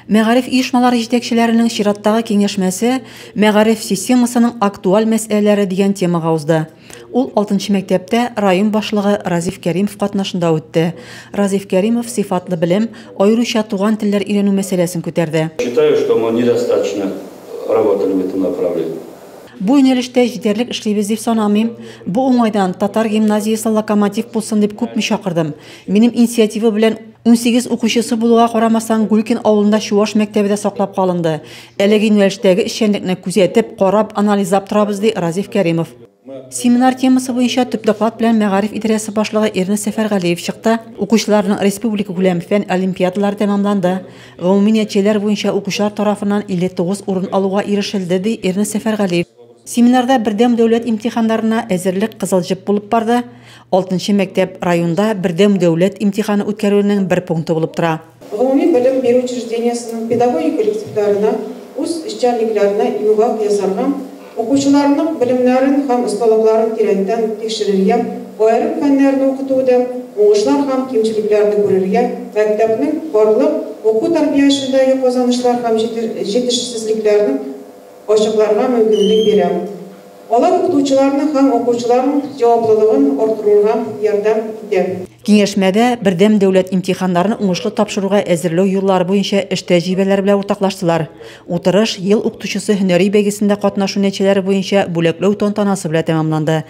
Мәгариф оешмалары җитәкчеләренең чираттагы киңәшмәсе Мәгариф системасының актуаль мәсьәләләре дигән темага узды. Ул алтынчы мәктәптә район башлыгы Разиф Кәримов катнашында үтте. Разиф Кәримов сыйфатлы белем, аеруча туган телләр өйрәнү мәсьәләсен күтәрде. Считаю, что мы недостаточно работали в этом направлении. Бу юнәлештә җитәрлек эшлибез дип санамыйм. Бу уңайдан татар гимназиясе локомотив булсын дип күпме чакырдым. Минем инициатива белән 18 укучысы булуга карамастан, Гулькин авылында чуаш мәктәбе дә саклап калынды. Әлеге юнәлештәге эшчәнлекне күзәтеп, карап, анализлап торабыз, ди Разиф Кәримов. Семинар темасы буенча төп доклад белән мәгариф идарәсе башлыгы Эрнест Сәфәргалиев чыкты. Укучыларның республика күләм фән олимпиадалары тәмамланды. Гомуми нәтиҗәләр буенча укучылар тарафыннан 59 урын алуга ирешелде, ди Эрнест Сәфәргалиев. Семинарда бердәм дәүләт имтиханнарына әзерлек кызыл җеп булып барды. Алтынчы мәктәп районда бердәм дәүләт имтиханы үткәрүнең бер пункты булып тора. Гомуми белем бирү учреждениесенең педагогик коллективларына үз эшчәнлекләренә йомгак ясарга, укучыларның белемнәрен һәм осталыкларын тирәнтен тикшерергә, аерым фәннәрне укытуда уңышлар һәм кимчелекләрне күрергә, мәктәпнең барлык уку-тәрбия эшендәге казанышлар һәм җитешсезлекләрне ачыкларга мөмкинлек бирә. Алар укытучыларны һәм укучыларның җаваплылыгын арттыруга ярдәм итә. Киңәшмәдә бердәм дәүләт имтиханнарын уңышлы тапшыруга әзерләү юллары буенча эш тәҗрибәләре белән уртаклаштылар. Утырыш ел укытучысы һөнәри бәйгесендә катнашу нәтиҗәләре буенча бүләкләү тантанасы белән тәмамланды.